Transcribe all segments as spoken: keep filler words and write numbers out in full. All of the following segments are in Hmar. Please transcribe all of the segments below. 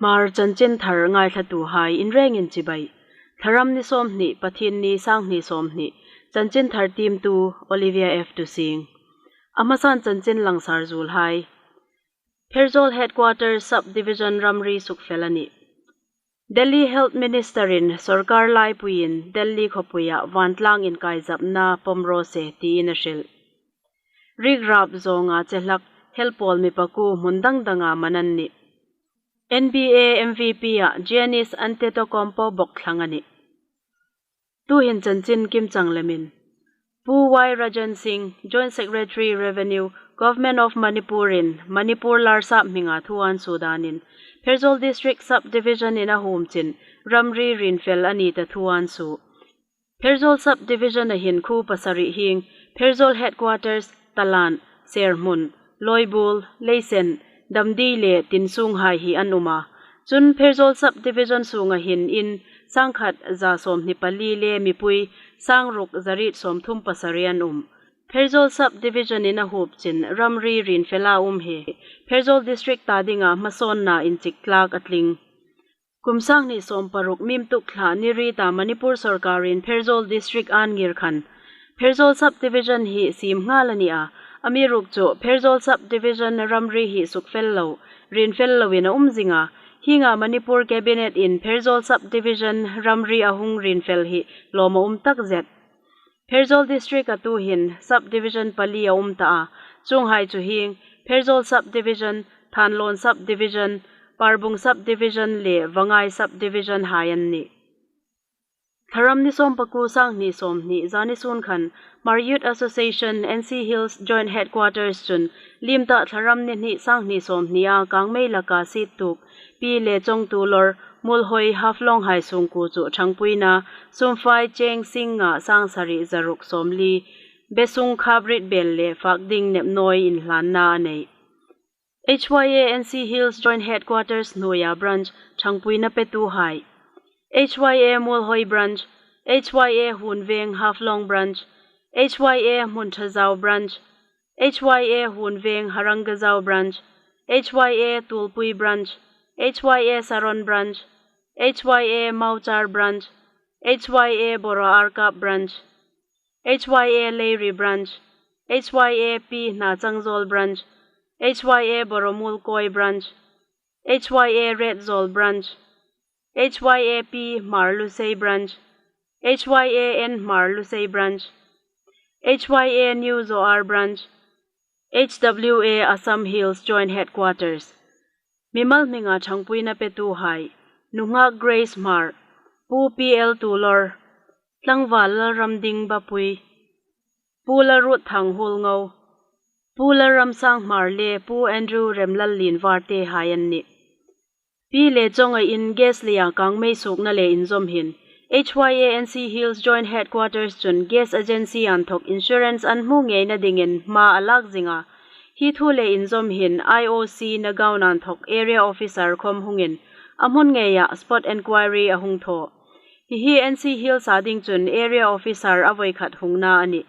Hmar chanchinthar ngaithlatuhai inrengin chibai. Thlaram ni sawmhni, Pathienni, sanghni sawmhni. Chanchinthar tiemtu Olivia F Tusing. A hmasan chanchin langsar zuolhai. Pherzawl Headquarters Subdivision ramri sukfel a nih. Delhi Health Minister-in sawrkar laipuiin Delhi khawpuia vantlang inkaizapna pawm raw se tiin a hril. Rikrap zawnga che hlak helpawl mi pakuo hmun dang danga man an nih. N B A M V P-a Giannis Antetokounmpo bawk thlang a nih. Tuhin chanchin kimchang lemin. Pu Y Rajan Singh, Joint Secretary Revenue, Government of Manipur-in Manipur Larsap hminga thu an suo danin Pherzawl District Subdivision-in a huom chin ramri rinfel a ni ta thu an suo. Pherzawl Subdivision-a hin khuo pasari hieng, Pherzawl Headquarters, Talan, Serhmun, Loibul, Leisen, Damdei le Tinsunghai hi an um a. Chun Pherzawl Subdivision sunga hin in sangkhat za sawmhni pali le mipui sangruk zariet sawmthum pasari an um. Pherzawl Subdivision-in a huop chin ramri rinfela um hi Pherzawl District ta dinga hmasawnna inchik tlak a tling. Kum sanghni sawmparuk Mimtuk thla ni rieta Manipur sawrkarin Pherzawl District an ngir khan Pherzawl Subdivision hi siem nghal a ni a. Amiruokchu Pherzawl Subdivision ramri hi sukfel lo, rinfel loin a um zing a. Hienga Manipur Cabinet-in Pherzawl Subdivision ramri a hung rinfel hi lawm a um takzet. Pherzawl District-a tuhin Subdivision pali a um ta a. Chuonghai chu hieng, Pherzawl Subdivision, Thanlon Subdivision, Parbung Subdivision le Vangai Subdivision hai an nih. Thlaram ni sawmpakuo sanghni sawmhni zani sun khan Hmar Youth Association N C Hills Joint Headquarters chun liem ta Thlaram ni hni sanghni sawmhnia Kangmei laka seat tuok Pi le Chawngtu Lawr, Muolhoi, Haflong hai sungkuo chu ṭhangpuina sumfai cheng sing nga sang sari zaruk sawmli, besung khap rit bel le fak ding nep nawi inhlanna a nei. H Y A N C Hills Joint Headquarters hnuoia branch ṭhangpuina petuhai. H Y A Muolhoi Branch, H Y A Huonveng Haflong Branch, H Y A Hmunṭhazau Branch, H Y A Huonveng Harangazau Branch, H Y A Tuolpui Branch, H Y A Saron Branch, H Y A Mauchar Branch, H Y A Boro Arkap Branch, H Y A Leiri Branch, H Y A Pi Hnachangzawl Branch, H Y A Boro Muolkoi Branch, H Y A Retzawl Branch, H Y A Pi Hmar Lusei Branch, H Y A N Hmar Lusei Branch, H Y A New Zoar Branch, H W A Assam Hills Joint Headquarters. Mimal hminga ṭhangpuina petuhai, Nunghak Grace Hmar, Pu P L Tulor, Tlangval Lalramding Bapui, Pu Lalruotthang Huolngo, Pu Lalramsang Hmar le Pu Andrew Remlallien Varte hai an nih. Pi le Chawnga in gas leia Kangmei suokna le inzawm hin H Y A N C Hills Joint Headquarters chun gas agency inthawk insurance an hmu ngeina dingin hma a lak zing a. Hi thu le inzawm hin I O C Nagaon inthawk area officer khawm hungin a hmun ngeia spot enquiry a hung thaw. Hi hi N C Hills a ding chun area officer a voi khat hungna a nih.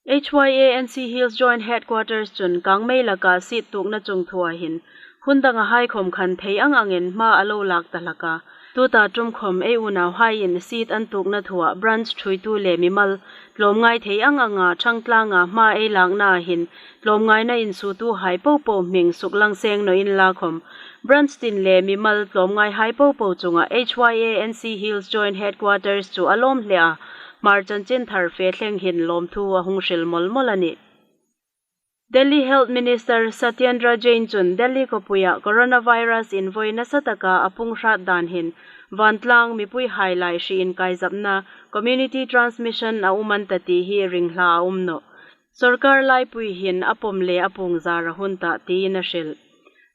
H Y A N C Hills Joint Headquarters chun Kangmei laka seat tuokna chungthua hin hun danga hai khawm khan thei ang angin hma a lo lak ta hlak a. Tuta ṭum khawm ei unauhaiin seat an tuokna thua branch ṭhuoitu le mimal tlawmngai thei ang anga ṭhangtlanga hma ei lakna hin tlawmngaina insuotuhai popo hming suklang seng naw inla khawm, branch tin le mimal tlawmngaihai popo chunga H Y A N C Hills Joint Headquarters chu a lawm hle a, Hmar chanchinthar fe thleng hin lawmthu a hung hril mawl mawl a nih. Delhi Health Minister Satyendra Jain chun Delhi khawpuia coronavirus invoi nasa taka a pung hrat dan hin vantlang mipuihai lai hri inkaizapna community transmission a um an ta ti hi ringhla a um nawh. Sawrkar laipui hin a pawm le a puong zar a hun ta tiin a hril.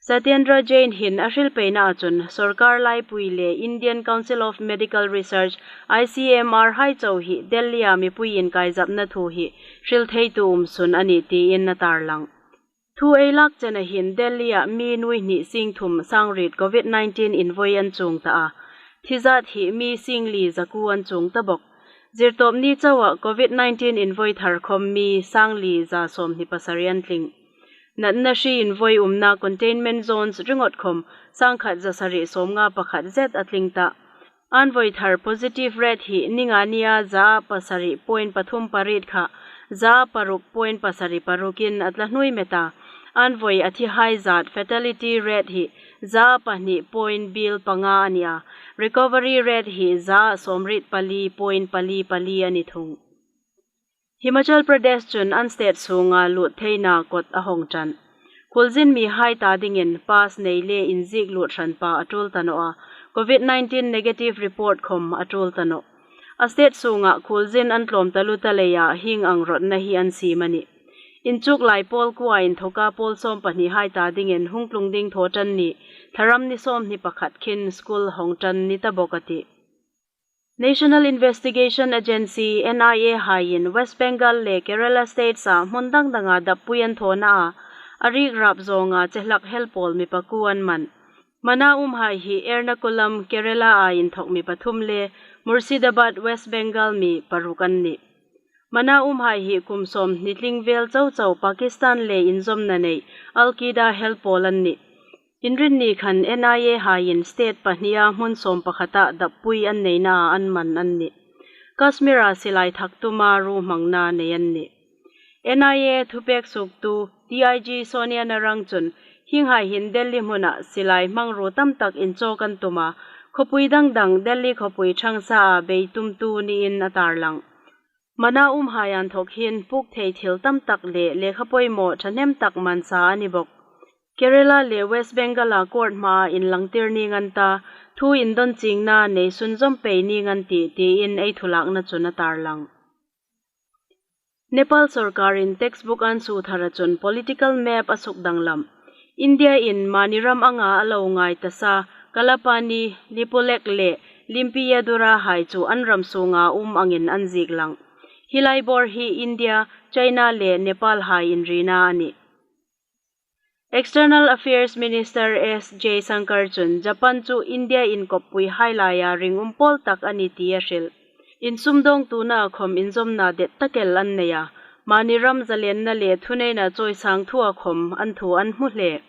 Satyendra Jain hin a hril peinaa chun sawrkar laipui le Indian Council of Medical Research, I C M R hai chau hi Delhi-a mipui inkaizapna thu hi hril theitu um sun a nih tiin a tarlang. Thu ei lak chena hin Delhi-a mi nuoi hni sing thum sang riet covid nineteen invoi an chuong ta a. Thi zat hi mi sing li zakuo an chuong ta bawk. Zirtawp ni chauha covid nineteen invoi thar khawm mi sang li za sawmhni pasari an tling. Natna hri invoi umna containment zones ringawt khawm sangkhat zasari sawmnga pakhat zet a tling ta. An voi thar positive rate hi ninga nia za pasari point pathum pariet kha za paruk point pasari parukin a tla hnuoi met a. An voi a thihai zat fatality rate hi za pahni point bial panga a ni a. Recovery rate hi za sawmriet pali point pali pali a ni thung. Himachal Pradesh chun an state sunga lut theina kot a hawng ṭan. Khuolzin mihai ta dingin pass nei le inziek lut hran pa a tul ta naw a, covid nineteen negative report khawm a tul ta naw. A state sunga khuolzin an tlawm taluo ta leia hieng ang rawtna hi an siem a nih. Inchuk lai pawl kuoa inthoka pawl sawm pahnihai ta dingin hung tlung ding Thawṭanni, Thlaram ni sawmhni pakhat khin school hawng ṭan ni ta bawk a tih. National Investigation Agency, N I A haiin West Bengal le Kerala States-a hmun dang danga dappui an thaw a, a riek rap zawnga che hlak hel pawl mi pakuo an man. Mana umhai hi Ernakulam, Kerala-a inthok mi pathum le Murshidabad, West Bengal mi paruk an nih. Mana umhai hi kum sawmhni tling vel chau chau Pakistan le inzawmna nei Al-Qaeda hel pawl an nih. Inrinni khan N I A haiin state pahnia hmun sawm pakhata dappui an neinaa an man an nih. Kashmir-a silai thak tuma ruhmangna nei an nih. N I A thupek suoktu D I G Sonia Narang chun hienghai hin Delhi hmuna silai hmangruo tam tak inchawk an tum a, khawpui dang dang Delhi khawpui ṭhangsaa bei tumtu niin a tarlang. Mana umhai inthok hin puk thei thil tam tak le lekha poimaw ṭhahnem tak mansa a ni bawk. Kerala le West Bengal-a court hmaa inlangtir ning an ta, thu indon chingna nei sunzawm pei ning an tih, tiin ei thulakna chun a tarlang. Nepal sawrkarin textbook an suo thara chun political map a suk danglam. India-in mani ram anga a lo ngai ta sa, Kalapani, Lipulekh le Limpiyadhura hai chu an ram sunga um angin an ziek lang. Hi lai bawr hi India, China le Nepal hai inrina a nih. External Affairs Minister S Jaishankar chun Japan chu India-in kawppui hai laia ringum pawl tak a ni ti a hril. Insumdawngtuna khawm inzawmna det tak el an nei a, mani ram zalenna le thuneina chawisang thua khawm an thu an hmu hle.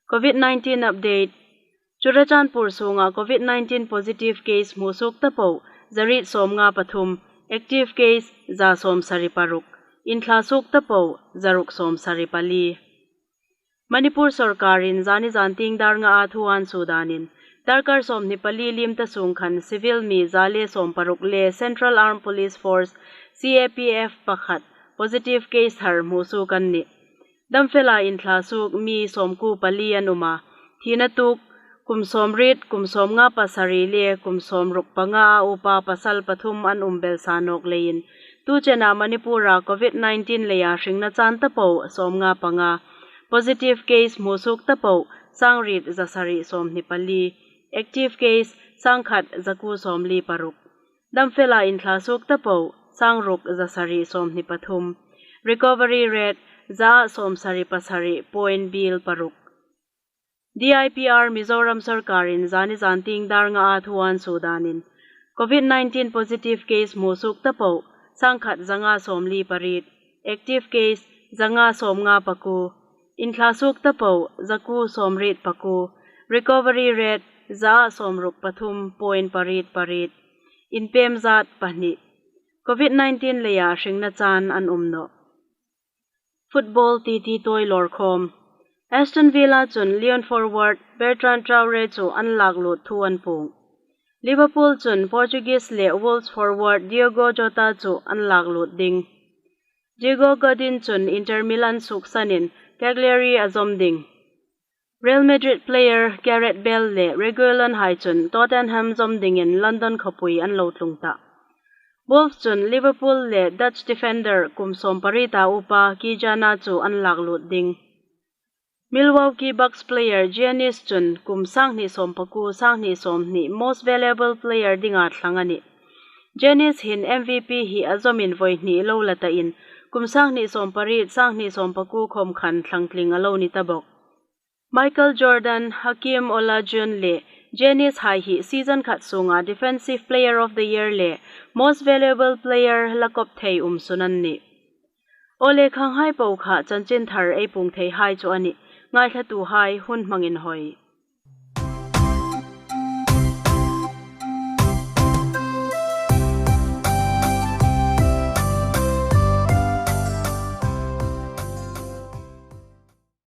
Covid nineteen update. Churachandpur sunga covid nineteen positive case hmusuok ta po, zariet sawmnga pathum, active case za sawmsari paruk, inthlasuok ta po, zaruk sawmsari pali. Manipur sawrkarin zani zantieng dar ngaa thu an suo danin, darkar sawmhni pali liem ta sung khan civil mi za le sawmparuk le Central Armed Police Force, C A P F, pakhat positive case thar hmusuok an nih. Damfela inthlasuok mi sawmkuo pali an um a, thina tuok kum sawmriet, kum sawmnga pasari le kum sawmruk panga upa pasal pathum an um belsa nawk leiin, tu chena Manipura covid nineteen leia hringna chan ta po sawmnga panga, positive case hmusuok ta po sangriet zasari sawmhni pali, active case sangkhat zakuo sawmli paruk. Damfela inthlasuok ta po sangruk zasari sawmhni pathum. Recovery rate za sawmsari pasari point bial paruk. D I P R Mizoram sawrkarin zani zantieng dar ngaa thu an suo danin, covid nineteen positive case hmusuok ta po sangkhat zanga sawmli pariet, active case zanga sawmnga pakuo, inthlasuok ta po zakuo sawmriet pakuo, recovery rate za sawmruk pathum point pariet pariet, inpem zat pahni. Covid nineteen leia hringna chan an um nawh. Football titi tawi lawr khawm. Aston Villa chun Lyon forward Bertrand Traore chu an lak lut thu an puong. Liverpool chun Portuguese le Wolves forward Diogo Jota chu an lak lut ding. Diego Godin chun Inter Milan suoksanin Cagliari a zawm ding. Real Madrid player Gareth Bale le Reguilon hai chun Tottenham zawm dingin London khawpui an lo tlung ta. Wolves chun Liverpool le Dutch defender kum sawmpariet a upa Ki Jana chu an lak lut ding. Milwaukee Bucks player Giannis chun kum sanghni sawmpakuo, sanghni sawmhni most valuable player dinga thlang a nih. Giannis hin M V P hi a zawmin voi hni lo la tain, kum sanghni sawmpariet, sanghni sawmpakuo khawm khan thlangtling a lo ni ta bawk. Michael Jordan, Hakeem Olajuwon le Giannis hai hi season khat sunga Defensive Player of the Year le Most Valuable Player la kop thei um sun an nih. Aw le, khanghai po kha chanchinthar ei puong theihai chu a nih. Ngaithlatuhai hun hmang inhawi.